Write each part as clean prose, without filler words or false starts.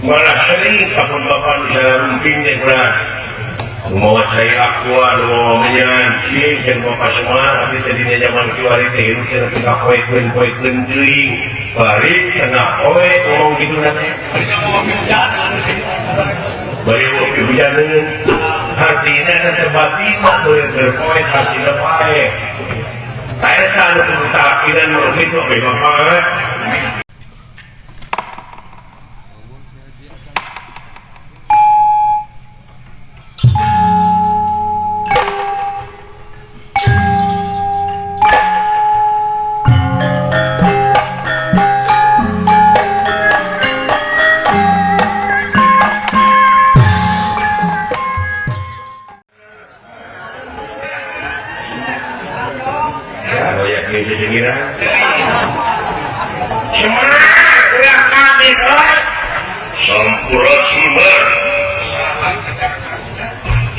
Malah sering kapun bapak nu sarumping teh ulah. Kumaha cai aqua nu menyan cing jeung bapak semua tapi teh dina zaman kiwari teh hirup teh nepi ka poekeun-poekeun teuing. Bari tengah poe ngomong kitu na teh. Bari hujaneun. Hartina teh batin mah teu berpoe hartina pae. Eta anu kudu taakiran mah kitu we bapak.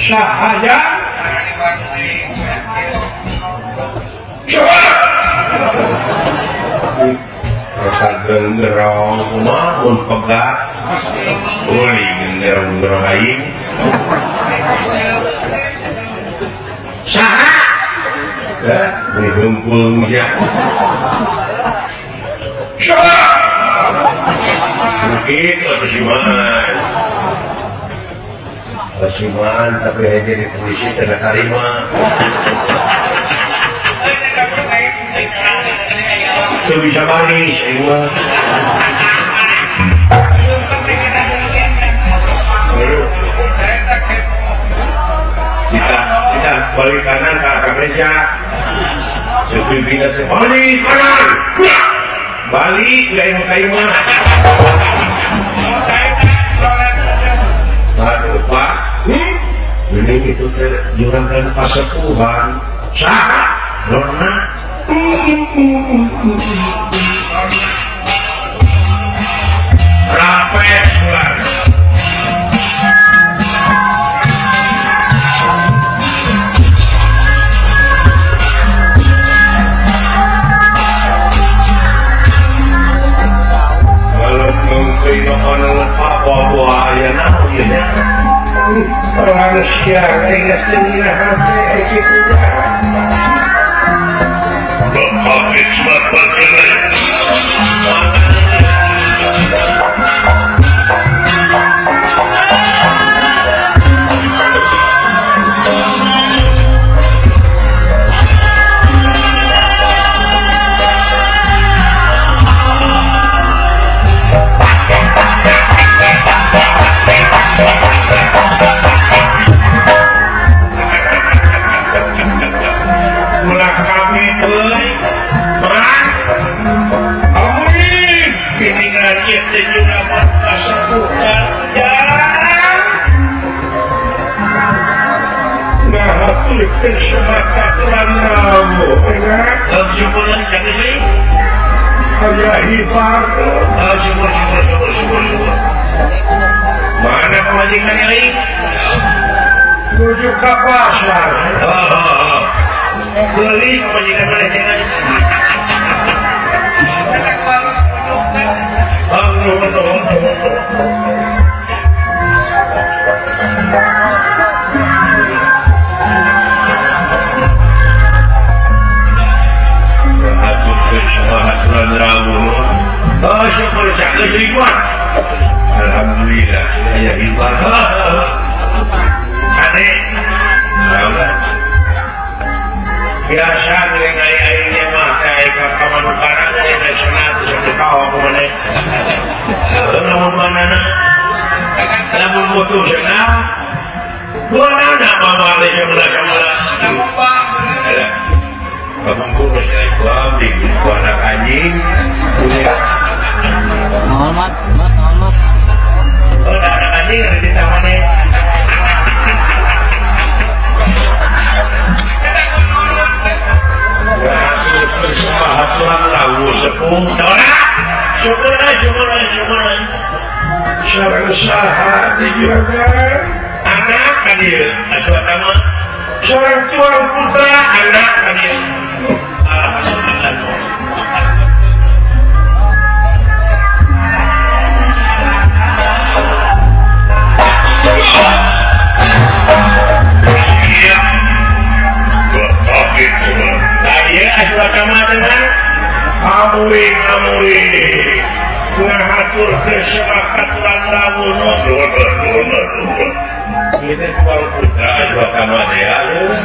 Sahaya coba rasa gengerong kumaha mun pegat uli gengerong-gengerong aing saha dah dihempung ya coba mungkin atau siman Siman tapi aja di polisi tidak terima. Itu bisa manis, ayo. Kita balik kanan ke arah gereja. Sepimpinnya balik kanan, balik nggak yang terima. Aduh Pak, ini itu jurangkan pasepuhan saha lorna rape ular kalau mungkin ono apa aya naon ieu nya orang siang ingat sendiri hati itu mana pemajikan ini? Menuju ke pasar. Beli pemajikan mana jangan? Oh, syukur cak ribuan. Alhamdulillah, aya ribuan. Ade. Biasa dengan ai-ainya mah teh ka pamanukaran teh sunat sampai kawa kumaha. Lamun manana. Lamun butuh senang. Dua nana mama le jumlah-jumlah. Kampung saya ku ku anak anjing. Hormat, hormat. Oh, anak anjing ada di tamannya. Sepuh, syukur, syukur, syukur. Saha juga anak hadir, aswatama. Seorang tuan putra anak hadir. Alhamdulillah. Haturkeun semangat urang rawuh nuhun nuhun nuhun. Ieu teh putra Aswatama teh ya. Nuhun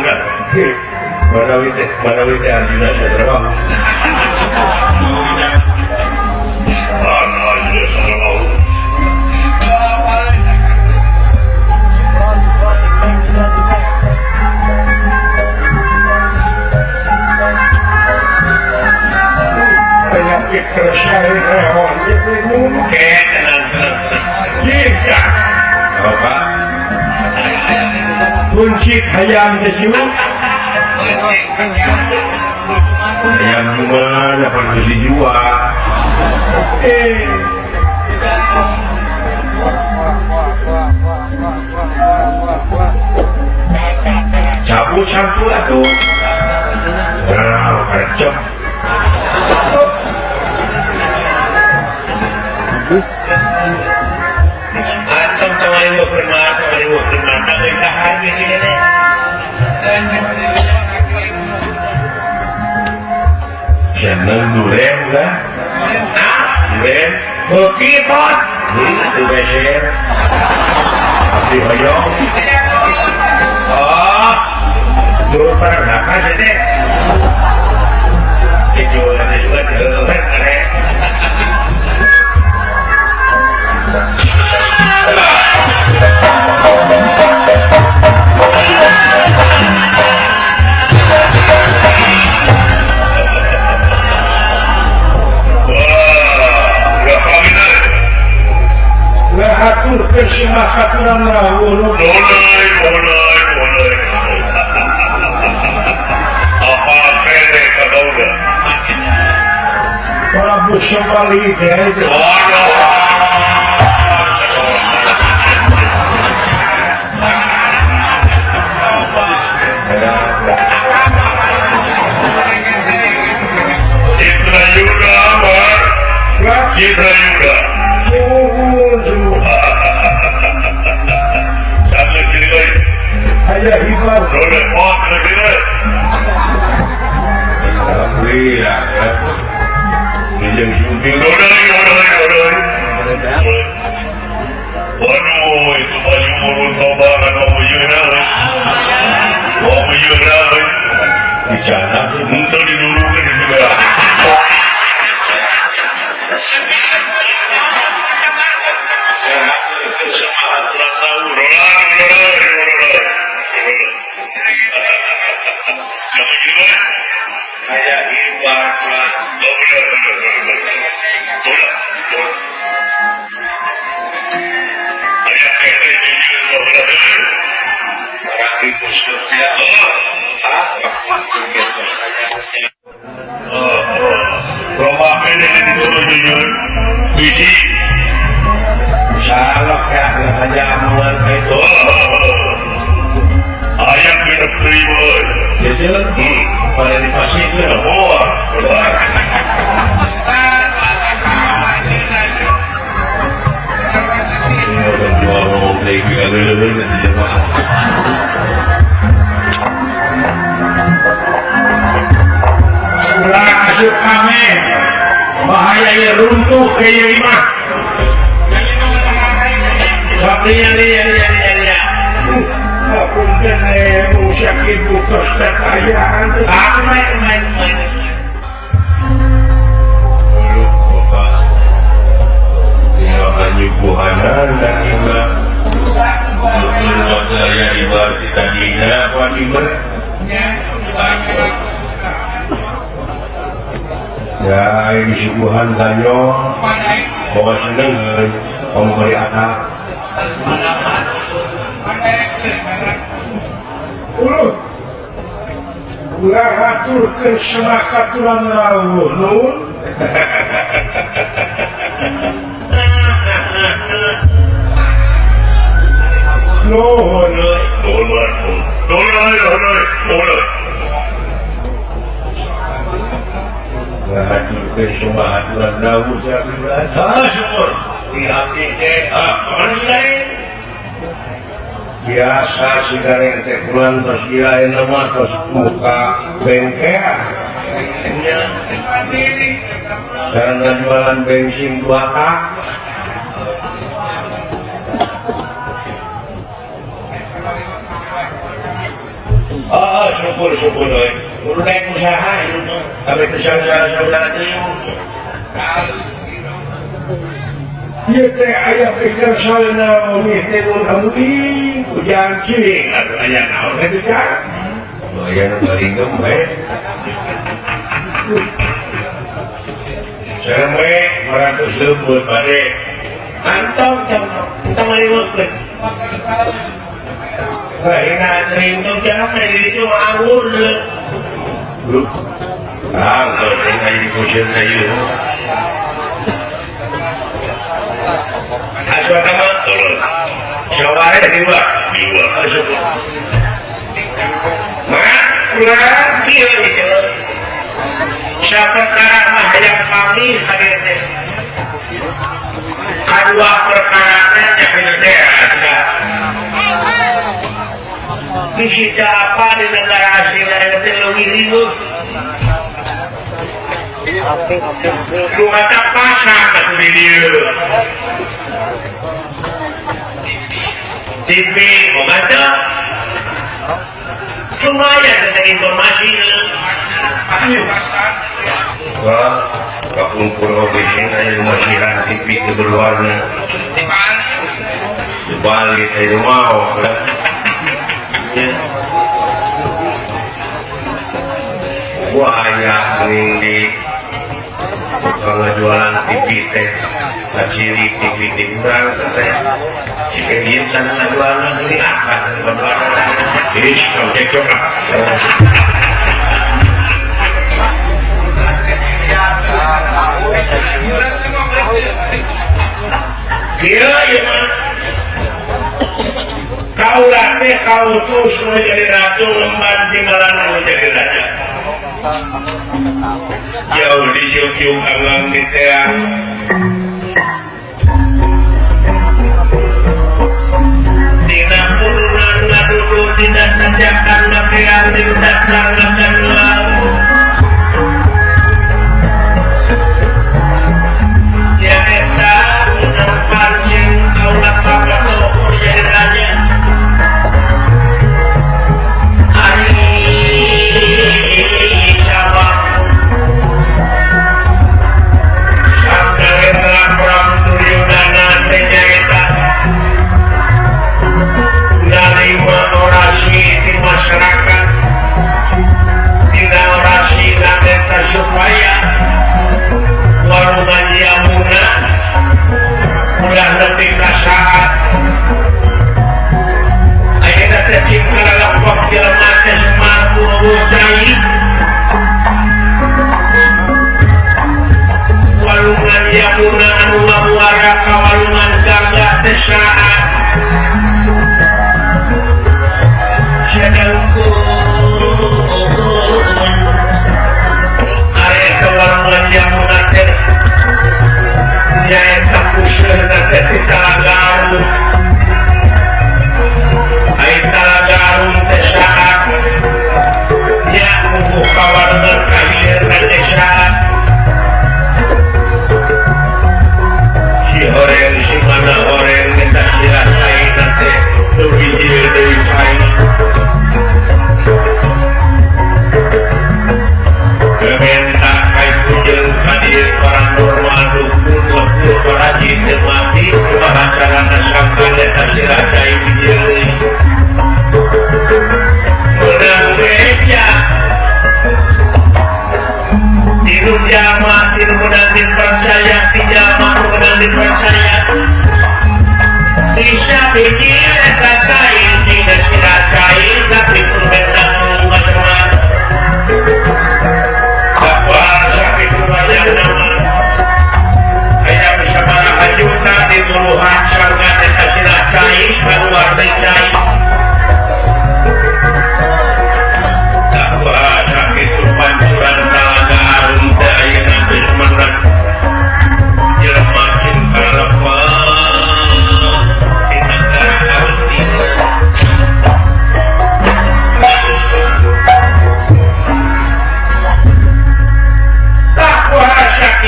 nuhun. Manawi teh Arjuna Sadrabahu. Arjuna Sadrabahu. Penyakit keresai rehon itu mungkin tenang tenang jika bapak kunci hayam kecil hayam mana perlu dijual cabut campur atuh kercep antum tawari bermata tawari bermata tahan gitu ini seneng duren lah duren bukipot itu beser abdi hoyong oh dulu pernah apa sih deh dijualannya juga duren keren. Haturkeun semangat urang rawuh mulai mulai mulai apa kene kadauna Prabu Sembali teh Citra Yuda Citra Yuda Ayah hibar. Alhamdulillah. Waduh, itu baju murun tobangan Bicara untuk didurukan juga. Bahaya runtuh ke imah. Ya, ini suguhan ganyong, bawa seneng, kamu beri anak. Ulah haturkeun semangat urang rawuh nun. Nuhun euy. Nuhun nuhun nuhun. Haturkeun semangat urang rawuh ah syukur. Di hati teh biasa sigareng teh pulang tos ieu ayeuna mah tos muka bengkean. Karena jualan bensin 2K. Oh, syukur-syukur euy. Kudu naik usaha ieu mah. Kami teh saudara-saudara teh. Ieu teh aya pikir salna umi teh mun umi ujang cing atuh aya naon teh bicara. Oh, aya nu baringgem we. Serem we 200 leupeut bade. Mantap tong ngaliweukeun. Wah, ini jangan itu anggur. Ah, kedua perkara disita apa di negara asing itu lebih ribut. Lumata pasang atuh di dieu. TV boga lumayan tentang informasi. Wah, kapungkur oge aya masihan TV teu berwarna. Dibalik aya mau. Wah, aya geuning di tukang jualan TV teh, kaciri TV di urang teh. Jika dia sana ngajualan geuning akan ngajualan. Ih, tong cekcok lah. Kieu ieu mah. Kaulah teh kautus nu jadi ratu lemban tinggalan nu jadi raja. Jauh di jung-jung agang di teang. Dina purunan ngadudu dina tanjakan ngapeang dina datang ngakan laut. Ya eta menang pancen kaulah pamatoh jadi raja. Masyarakat tidak orasi nangeta supaya warungan yamuna ulah nepi ka saat ayeuna teh cing kalalakok jelema teh mampu cai walungan yamuna anu ngamuara ka walungan Gangga teh saat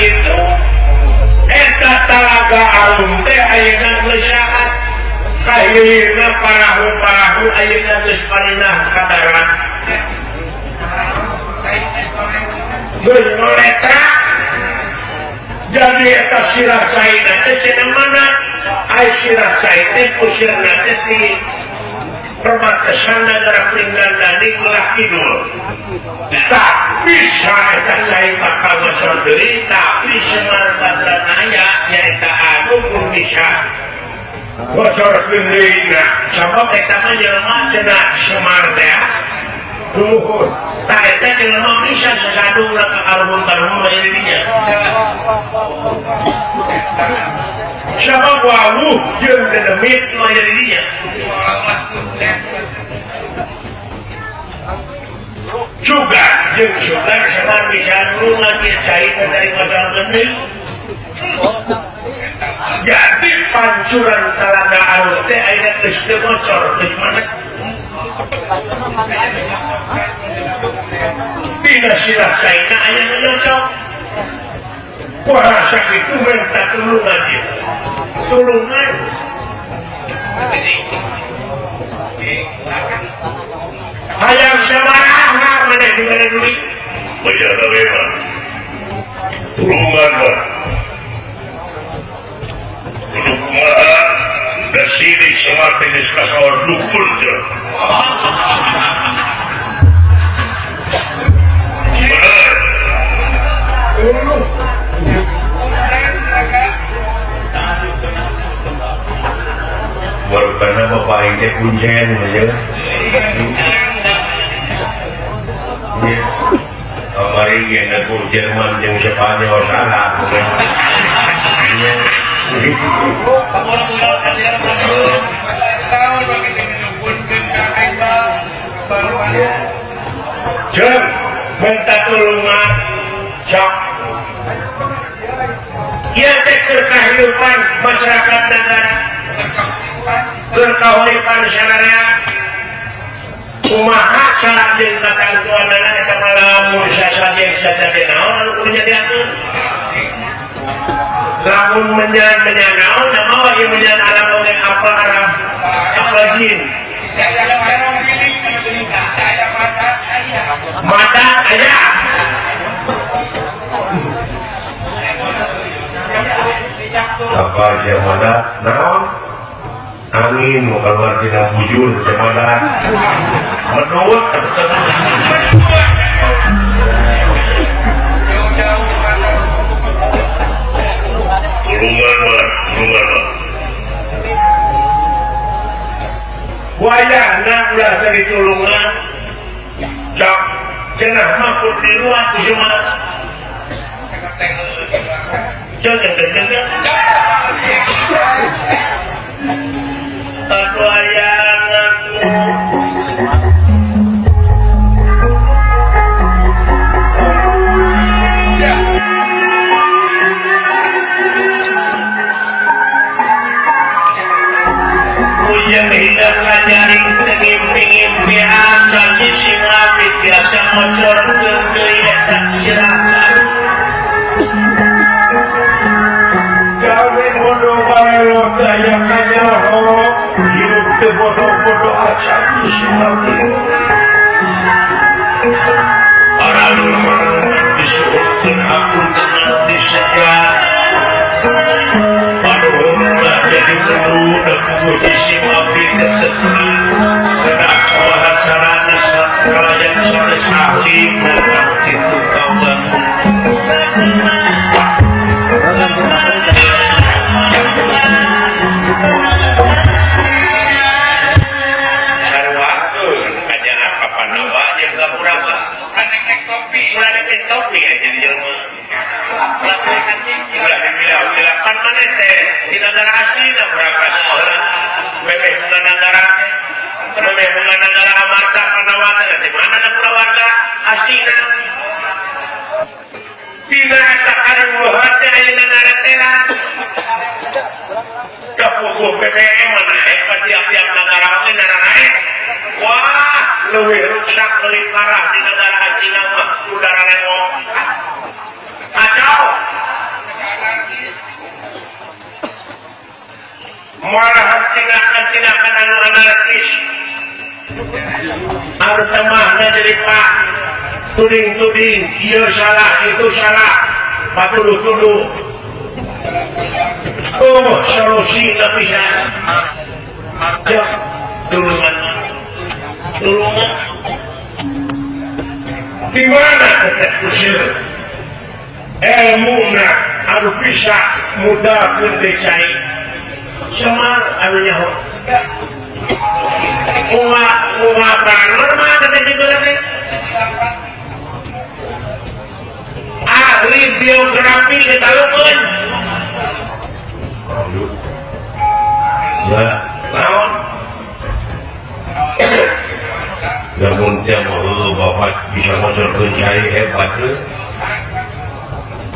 itu Kahilirna parahu-parahu ayeuna geus parinah ka darat. Geus noletra. Jadi eta sirah caina teh cenah mana? Ai sirah cai teh pusirna teh di perbatasan negara Pringgandani belah kidul. Tak bisa eta cai bakal bocor deui, tapi Semar Badranaya nyaeta anu pun bisa bocorkeun deui na. Sabab eta mah jelema cenah Semar teh. Tuluhur. Tah eta jelema bisa sasadungna ka karuhun-karuhun aya di dinya. Sabab wawuh jeung dedemit nu aya di dinya. Juga jeung sugan Semar bisa nulungan ieu cai teh dari bocor deui. Jadi pancuran Talaga Arun teh ayeuna geus teu bocor geus mana? Dina sirah caina aya nu nyocok. Wah sakitu minta tulungan ieu. Tulungan. Hayang sabaraha maneh dibere duit? Bejana we mah. Tulungan mah. Kudu kumaha? Da sirik Semar teh geus kasaor dukun cenah. Bener. Baru karena bapak aing teh kuncen ya. Kamari ge ku Jerman jeung Spanyol salah. Iya. Jeung minta tulungan cok. Ieu teh keur kahirupan masyarakat negara. Keur kahuripan sadaya. Kumaha cara jeung katantuanana eta mah lamun sasajen saja naon anu kudu nyadiakeun. Lamun menyan-menyan naon da mawa ieu menyan alam oge apa Arab apa jin. Mata aya. Apa dia mata naon? Angin mau keluar tina bujur teh mata. Menurut tulungan mah, tulungan mah. Wayahna ulah tadi tulungan. Cok cenah mah pun diruat di rumah. Cok cek. Aduh ayana Ujang hidang ngajaring tengimpi-ngimpi asal sing abdi biasa ngocorkeun deui eta sirah. Gawe bodoh bae daya kanyaho hirup teu bodoh-bodoh acan sing abdi. Para luhur disuhunkeun hapunten diseja. Paduhun jadi perlu dan puji sing abdi tetep kedah kawahan sarana kalayan sanes ahli dan kitu kaula. Sarwakeun kajangan Papanawa jeung Kapurawa. Ulah nek topi aja di jelema. Ulah diwilah-wilah kan maneh teh di negara aslina berapa orang memeh bunga negara teh memeh bunga negara Amarta Panawa teh di mana ada kulawarga aslina. Dina eta karubuhan teh ayeuna ngaretela. Kapuguh PPM mah naek ka tiap-tiap negara oge naraek. Wah, leuwih rusak leuwih parah di negara aslina mah udara rewok. Kacau. Malah tindakan tina anarkis anu temahna jadi pak tuding-tuding ieu salah itu salah patuduh-tuduh oh solusi na pisan ya tulungan tulungan di mana teteh kusir ilmuna anu bisa mudahkeun deui cai Semar anu nyaho unga paranormal teteh kitu teh ahli biografi ditalukeun ya naon lamun teh mah bapak bisa ngocorkeun cai hebat teh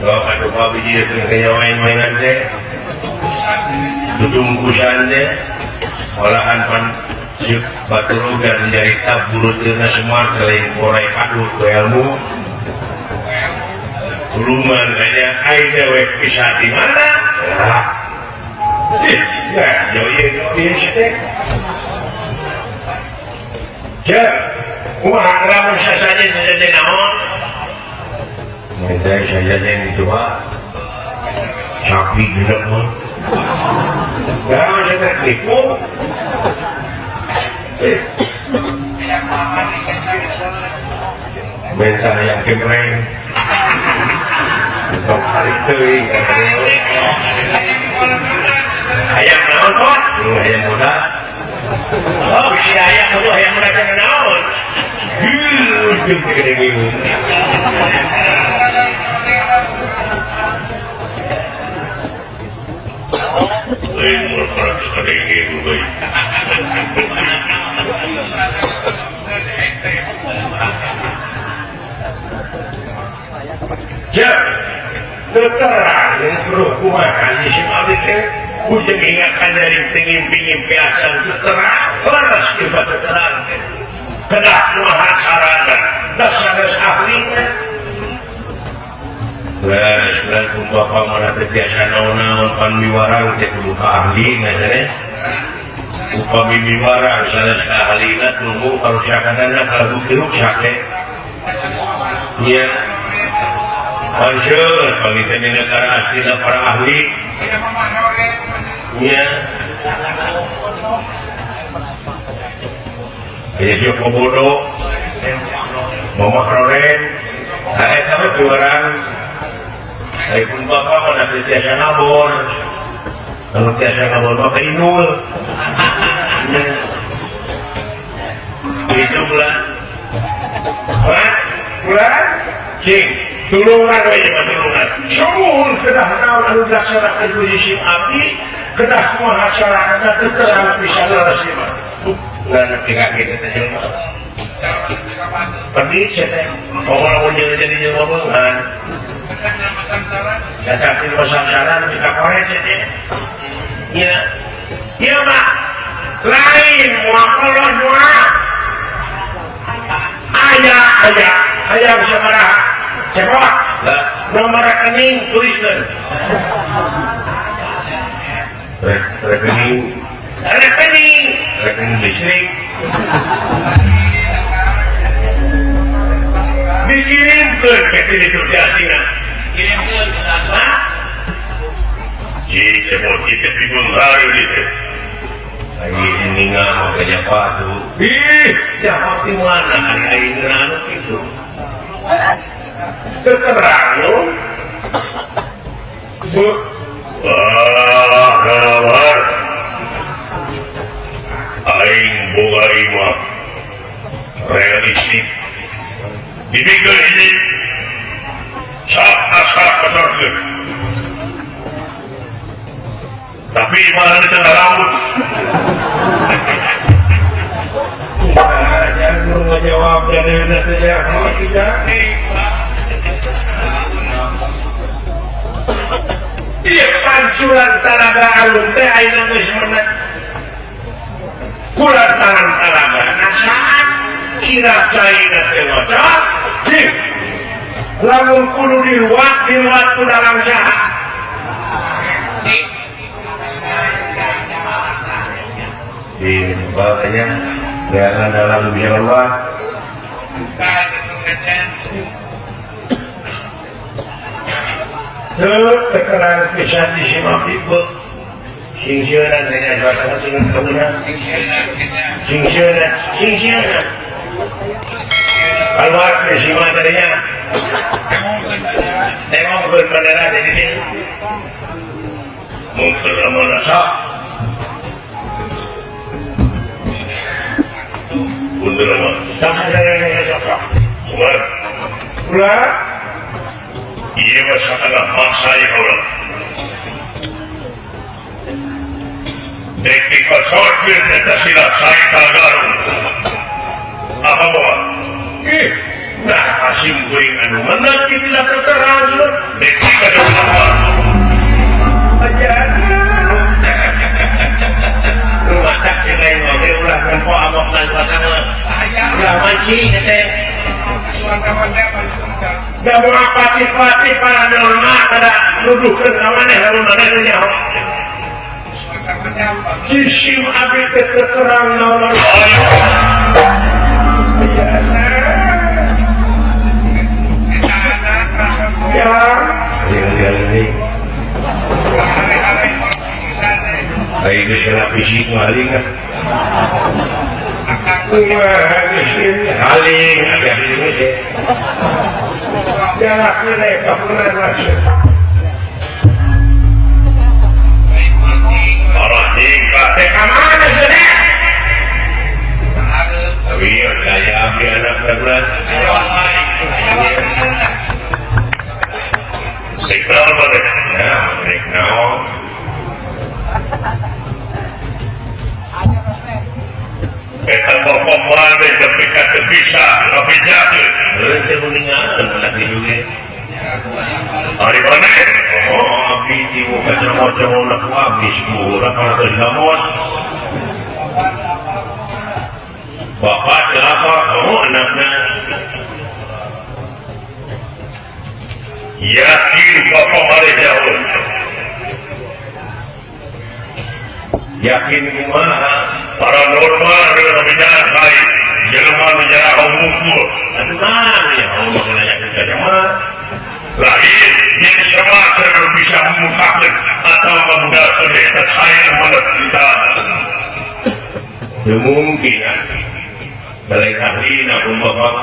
bapak coba biji teh kaya main-mainan teh tutungkusan teh olahan pan siuk baturugan nyarita buruteuna semar lain korai padu ku ilmu tulungan kaya ai dewek bisa di mana lah ya jauh ieu teh ya kumaha lamun sasajen sasajen naon minta sasajen itu mah sapi genep mah naon saya nipu minta yang kemreng tong tarik teuing hayang naon pot hayang muda oh si hayang muda hayang muda teh naon heuh jeung gede bingung lain mun gede bingung euy ya terang bro kumaha si abdi teh ujung ingatkan dari tinggi-tinggi piasan terang leres tiba terang kedah kumaha carana dasar ahlina leres leres bapak mana teh biasa naon-naon pan miwarang teh kudu ka ahlina teh upami miwarang sanes ka ahlina tunggu karusakanana kalau diruksak teh nya pancen pangiten di negara aslina para ahli nya aya Joko Bodo Mamah Roren eta mah juarang ai pun bapak mah teu tiasa ngabor anu tiasa ngabor mah ka Inul itu bulan bulan cing tulungan we mah tulungan sumuhun kedah naon anu dilaksanakeun ku sim abdi kedah kumaha carana teu terang pisan leres ieu mah ngan nepi ka kitu teh jelema pedih sia teh komo lamun jeung jadi jelema beungan cacat di pasangsaran nepi ka koret sia teh nya ieu mah lain moal kolot moal aya aya aya sabaraha cebok nomor rekening tuliskeun rekening rekening rekening listrik dikirimkeun ke ditu di asina kirimkeun ji cebok kitu bingung hari ditu ai ningal mah ka padu ih jawab di mana ari aing anu kitu terang lu wah kabar aing boga imah realistik dibikeun hiji sak asa pasarkeun tapi imah di tengah laut jangan ngajawab jadi teh iya pancuran talaga alun teh ayeuna geus meunang kulantaran talaga saat kira caina teh maca cing lamun kudu diruat diruat ku dalam saha Di bawahnya jangan dalam bisa keluar. Tuh tekanan pisan di sini ibu. Singsieunan teh suasana sing keunang. Singsieunan, singsieunan. Keluar ke sima tadinya. Tengok bendera di sini. Mungkin lamun sok. Mundur mah. Sok. Umar. Ulah. Ieu mah sakana maksa ieu urang. Dek dikosorkeun eta silat sae ka Garung. Apa bawa? Ih, nah asim kuring anu menang kitu lah terang. Dek dikosorkeun. Matak cenah oge ulah nempo amokna suasana. Ulah mancing teh. Da moal pati-pati paranormal kada nuduhkeun ka maneh lamun maneh teh nyaho. Kisim abdi teh terang naon. Ya. Baik itu fisik maling kan. Haling ada di sini. Jangan kira kapuran masuk. Orang hingga mana sudah? Tapi gaya api anak berat. Iqbal boleh. Ya, Iqbal. Eta bapak mana ketika bisa tapi jatuh. Teu kuningan lagi juga. Ari mana? Oh, abdi di muka cuma-cuma laku abdi sepuluh kalau tergamos. Bapak kenapa? Oh, anaknya. Yakin bapak mana jauh. Yakin kumaha paranormal dengan baik jelema nu jara mukul tenang ya Allah nanya ka jamaah lahir yang sama terus bisa membukakan atau memudahkan eta saya mana kita mungkin balik ahli na bapak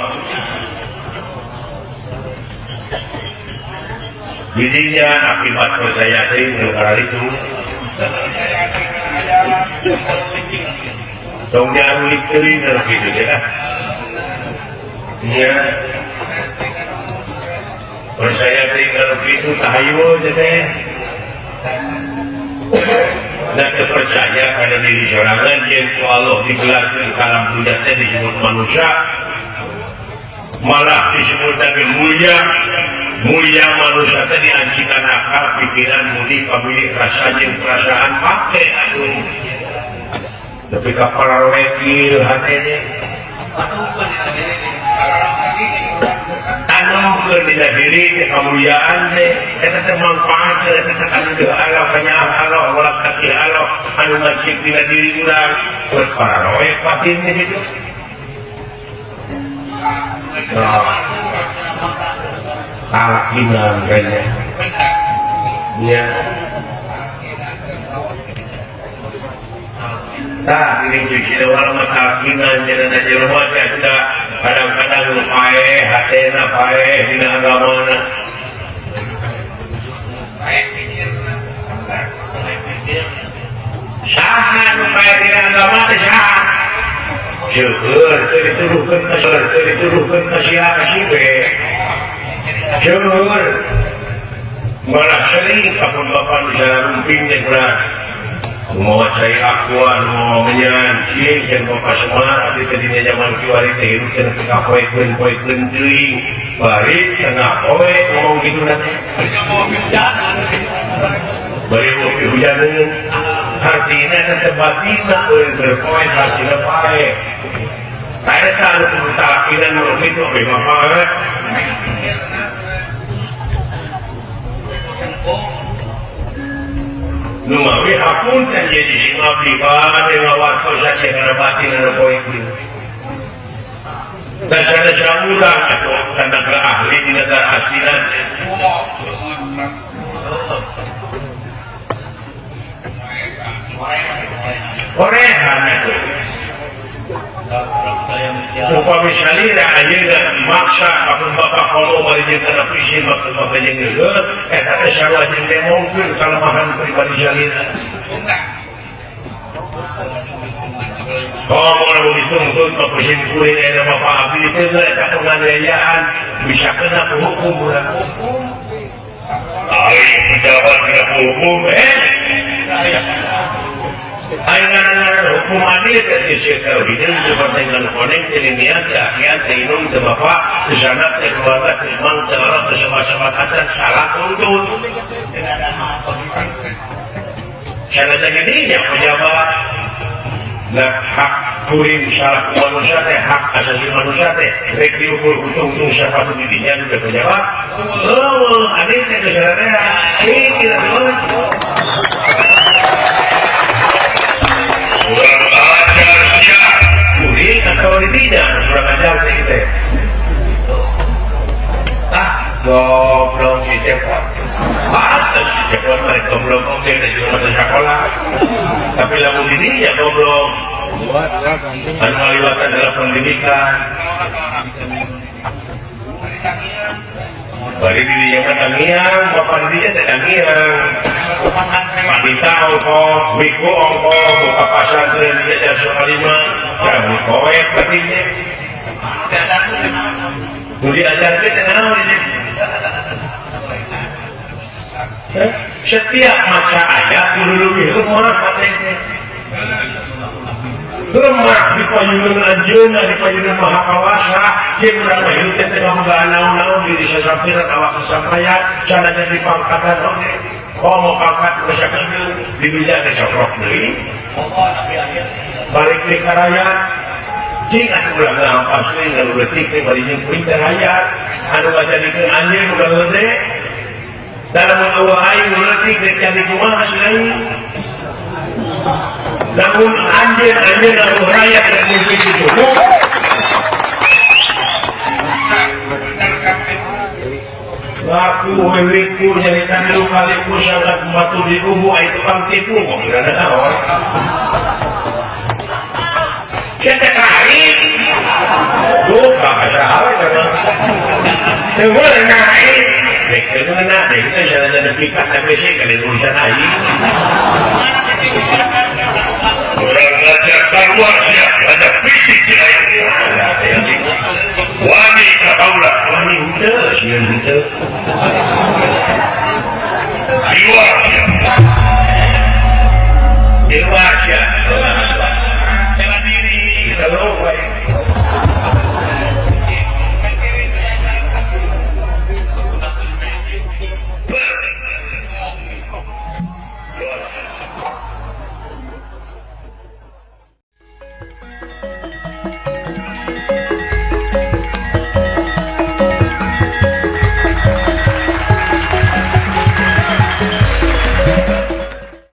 jadinya akibat percaya teh perkara itu tong jarulik teuing gitu ya. Nya. Percaya teuing kalau gitu tahayul teh. Dan terpercaya pada diri sorangan jeung ku Allah digelarkeun kalam dunya teh disebut manusia. Malah disebut lagi mulia. Mulia manusia teh diancikan akal, pikiran, budi, pemilik rasa jeung perasaan pake atuh. Tapi kapal wekil hatene tanuhkeun dina diri teh kamuliaan teh eta teh manfaat eta teh anu deui Allah kanyaah Allah ulah kaki Allah anu ngacik dina diri urang buat pararoek batin teh kitu. Talak kayaknya. Ya. Tah ini cuci walau talkinan jangan jelema teh sudah kadang-kadang nu paeh hatena paeh dina agamana. Saha nu paeh dina agama teh saha? Syukur teu dituduhkeun ka teu dituduhkeun ka si A ka si B. Syukur malah sering kapun bapak bisa rumping teh kurang. Mau saya akuan mau menyan cing jeung bapak semua abdi teh dina zaman kiwari teh hirup teh ka poe-poekeun teuing bari tengah poe ngomong kitu na teh bari ngopi hujaneun hartina teh batinna euy berpoe hartina pae eta anu kudu talakinan nu kitu we bapak. Nu mawi hapunten jadi sing abdi bade ngawartosan kana batin anu poe ieu. Dasar-dasar urang atuh kana ahli di negara aslinan. Korehan atuh. Upami salira ayeuna maksa ka bapak komo bari jeung kana puisi maka bapak jeung geuleuh eta teh sarua jeung demongkeun kalemahan pribadi salira. Komo lamun dituntut ka puisi kuring eta bapak abdi teh eta penganiayaan bisa kena hukum urang. Aing pejabat kena hukum Aing hukum adil teh sieun hideung teu pertanyaan koneng teu niat teu akhiat teu indung teu bapak teu sanak teu keluarga teu mang teu orok teu sobat-sobat acan salah tuntut. Sanajan dinya pejabat nah hak kuring salah manusia teh hak asasi manusia teh rek diukur untung-untung siapa tuh didinya udah pejabat. Oh, adil teh geus sararea. Cing tidak boleh. Kurang ajar sia. Kuring atau tidak kurang ajar teh teh. Ah, goblok si cepot. Pantes si cepot mah goblok oge da juga mah sekolah. Tapi lamun didinya goblok. Anu ngaliwatan dalam pendidikan. Bari didinya mah tangiang, bapak didinya teh tangiang. Panita ongkoh, wiku ongkoh, buka pasantren dia jasa kalima, jamu koet katanya. Nu diajarkeun teh naon ieu? Setiap maca ayat kudu leuwih lemah katanya. Lemah di payungan anjeunna di payungan Maha Kawasa, jeung urang mah hirup teh teu ngabogaan naon-naon diri sasampiran awak sasampaya, sanajan dipangkatan oge. Komo pangkat geus sakedeung, dibija teh cokrok deui. Balik deui ka rakyat. Cing atuh ulah ngahampas deui ngaleutik teh bari jeung kuring teh rakyat. Anu ngajadikeun anjeun ulah gede. Da lamun eueuh aing nu leutik rek jadi kumaha aing. Namun anjeun anu rakyat rek mimpi kitu. Laku wewiku nyarita milu kaliku sangat batu di kubu ai tukang tipu kok geura naon. Sia teh kain. Duh, ka saha we teh mah. Teu meunang aing. Rek teu meunang deui teh sanajan nepi ka TBC kali urusan aing. Kurang ajar keluar sia.